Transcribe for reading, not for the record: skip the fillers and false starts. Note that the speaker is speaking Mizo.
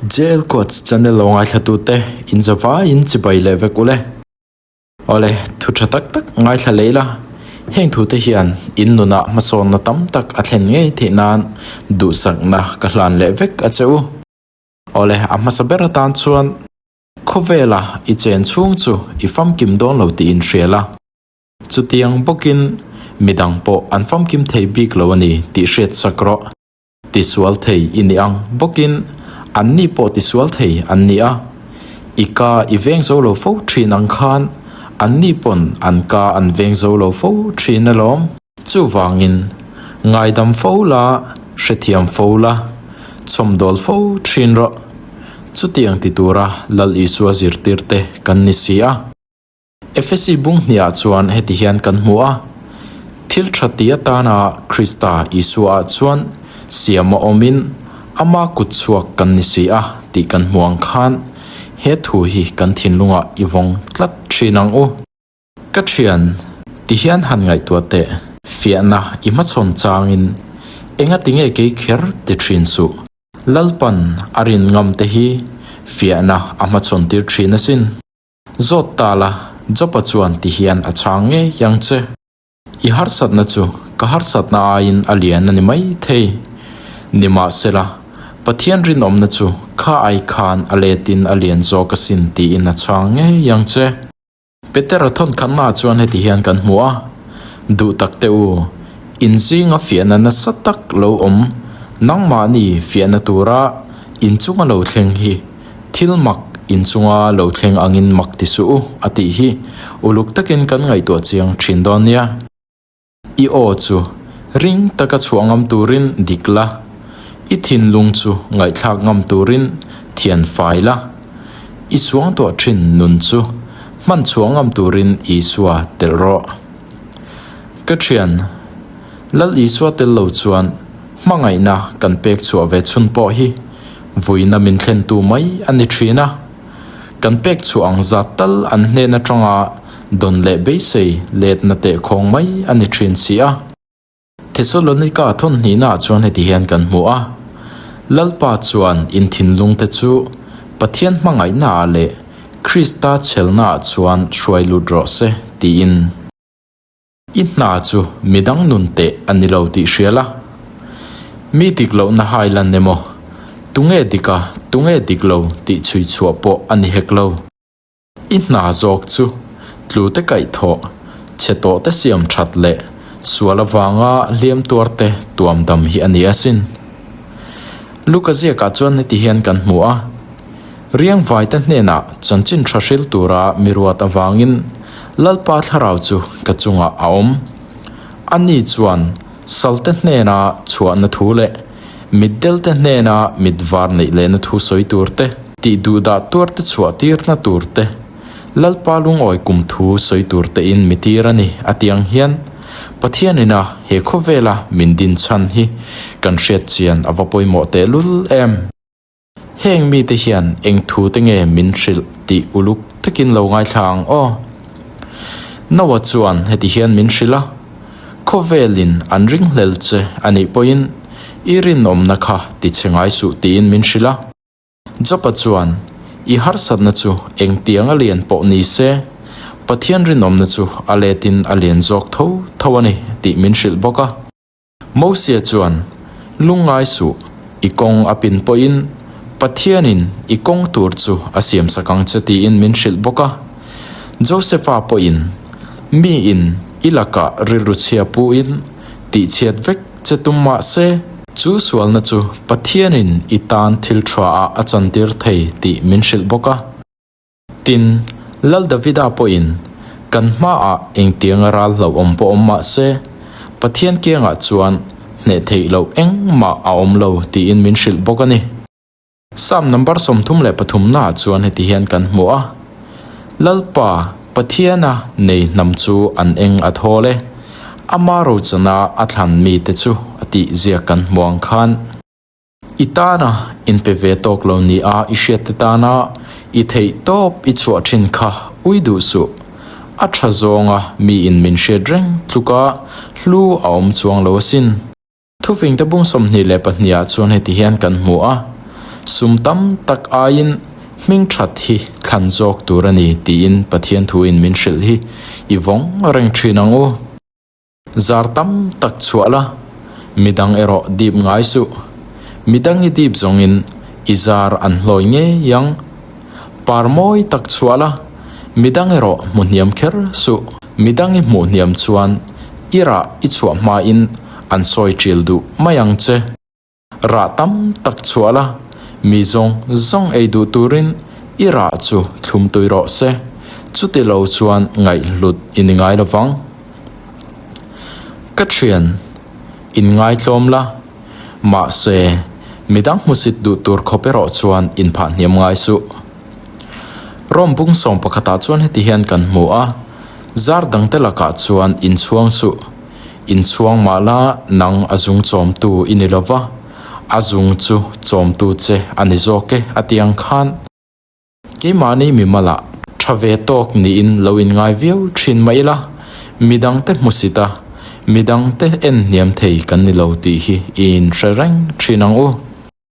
JL Quotes channel lo ngaithlatute in zavaiin chibai leh vek ule. Awle, thu tha tak tak ngaithla leh ila, heng thute hian in nunah hmasawnna tam tak a thlen ngei theih nan duhsakna ka hlan leh vek a che u. Awle, a hmasa ber atan chuan khawvela i chen chhung chu i famkim dawn lo tih inhria la. Chutiang bawkin midang pawh an famkim thei bik lo a ni tih hriat sak rawh. Tisual thei i ni ang bawkin anni pawh tisual thei an ni a. I ka i veng zo lo fo thin ang khan anni pawn an ka an veng zo lo fo thin alawm. Chuvangin ngaidam fo la, hrethiam fo la, chhawmdawl fo thin rawh. Chutiang ti tura Lal Isua zirtirte kan ni si a. Efesi bung hniah chuan heti hian kan hmu a, Thil tha ti atana Krista Isua-ah chuan siam a awmin ama kut chhuak kan ni si a tih kan hmu ang khan he thu hi kan thinlungah i vawng tlat thin ang u. Ka thian, ti hian han ngaihtuah teh, fiahna i hmachhawn changin engati nge kei kher ti thin suh. Lalpan a rin ngam te hi fiahna a hmachhawn tir thin asin. Zawt ta la, Jopa chuan ti hian a chhang ngei ang che. I harsatna chu ka harsatna aiin a lian a ni mai thei. Nimahsela, Pathian rinawmna chu kha ai khan a letin a lian zawk asin tiin a chhang ngei ang che. Petera thawnkhannaah chuan heti hian kan hmu a, Duh tak teh u, inzinga fiahna nasa tak lo awm nangmahni fiahna tura inchunga lo thleng hi, Thil mak inchunga lo thleng angin mak ti suh u, a tih hi uluk takin kan ngaihtuah chiang thin dawn nia. I aw chu ring taka chhuah ngam turin dik la, i thinlung chu ngaihthlak ngam turin thian fai la, i suangtuah thin nun chu hman chhuah ngam turin Isua telh rawh. Ka thian, Lal Isua tel lo chuan hmangaihna kan pek chhuah ve chhun pawh hi Vuina min thlentu mai a ni thin a, kan pek chhuah ang zat tal an hnen atanga dawn leh beisei letna tehkhawng mai a ni thin si a. Thesalonika thawnhnihnaah chuan heti hian kan hmu a, Lalpa chuan in thinlungte chu Pathian hmangaihnaah leh Krista chhelnaah chuan hruai lut rawh se tiin. I hna chu midang nun teh a ni lo tih hria la. Mi dik lohna hai lan emaw, tunge dik a, tunge dik lo tih chhui chhuah pawh a ni hek lo. I hna zawk chu tlute kaihthawh, chhe tawhte siam that leh sual avanga hliam tuarte tuam dam hi a ni asin. Luka ziakah chuan heti hian kan hmu a. Riangvaite hnenah chanchin tha hril tura mi ruat avangin Lalpa thlarau chu ka chungah a awm. Ani chuan salte hnena chhuahna thu leh mitdelte hnena mit var neih lehna thu sawi tur te, tih duhdah tuarte chhuah tirna tur te, Lalpa lungawi kum thu sawi tur tein mi tir a ni a ti ang hian Pathianina he khawvela min din chhan hi kan hriat chian a va pawimawh tehlul em. Heng mite hian eng thu te nge min hrilh tih uluk takin lo ngaithla ang aw. Noah chuan heti hian min hrilh a, Khawvelin an ringhlel che a nih pawhin i rinawmna kha ti che ngai suh tiin min hrilh a. Job-a chuan, I harsatna chu engtiang a lian pawh ni se, Pathian rinawmna chu a letin a lian zawk tho tho a ni tih min hrilh bawk a. Mosia chuan, Lungngai suh, i kawng a pin pawhin Pathianin i kawng tur chu a siamsak ang che tiin min hrilh bawk a. Josefa pawhin, Miin i lakah rilru chhia puin tihchhiat vek che tum mah se, chu sualna chu Pathianin i tan thil tha-ah a chantir thei tih min hrilh bawk a. Tin, Lal Davida pawhin, Kan hmaah engtianga ral hlauhawm pawh awm mah se, Pathian kiangah chuan hneh theih loh engmah a awm lo tiin min hrilh bawk a ni. Psalm number 33 naah chuan heti hian kan hmu a, Lalpa, Pathiana nei hnam chu an eng a thawl e, ama rochana a thlan mite chu a tih ziak kan hmu ang khan. I tana inpe ve tawk lo ni a i hriatte tana i theih tawp i chhuah thin kha ui duh suh. A tha zawnga miin min hriat reng tluka hlu a awm chuang lo asin. Thufingte bung 22 ah chuan heti hian kan hmu a. Sum tam tak aiin hming that hi thlan zawk tur a ni tiin Pathian thuin min hrilh hi i vawng reng thin ang u. Zar tam tak chhuah la, midang erawh dip ngai suh. Midang i dip zawngin i zar an hlawi ngei ang. Par mawi tak chhuah la, midang erawh hmu hniam kher suh. Midang i hmuh hniam chuan i rah i chhuah hmain an sawi ṭil duh mai ang che. Rah tam tak chhuah la, mi zawng zawng ei duh turin i rah chu thlum tui rawh se, chuti lo chuan ngaihhlut i ni ngai lovang. Ka thian, in ngaitlawm la, mahse midang hmusit duh tur khawp erawh chuan inphah hniam ngai suh. Rom bung sawm pakhatah chuan heti hian kan hmu a, zar dangte lakah chuan inchhuang suh. Inchhuang mah la nang a zung chawmtu i ni lo va, a zung chu chawmtu che a ni zawk e a ti ang khan. Keimahni mimalah tha ve tawk niin lo inngai viau thin mah ila, midangte hmusit a, midangte en hniam thei kan ni lo tih hi i inhre reng thin ang u.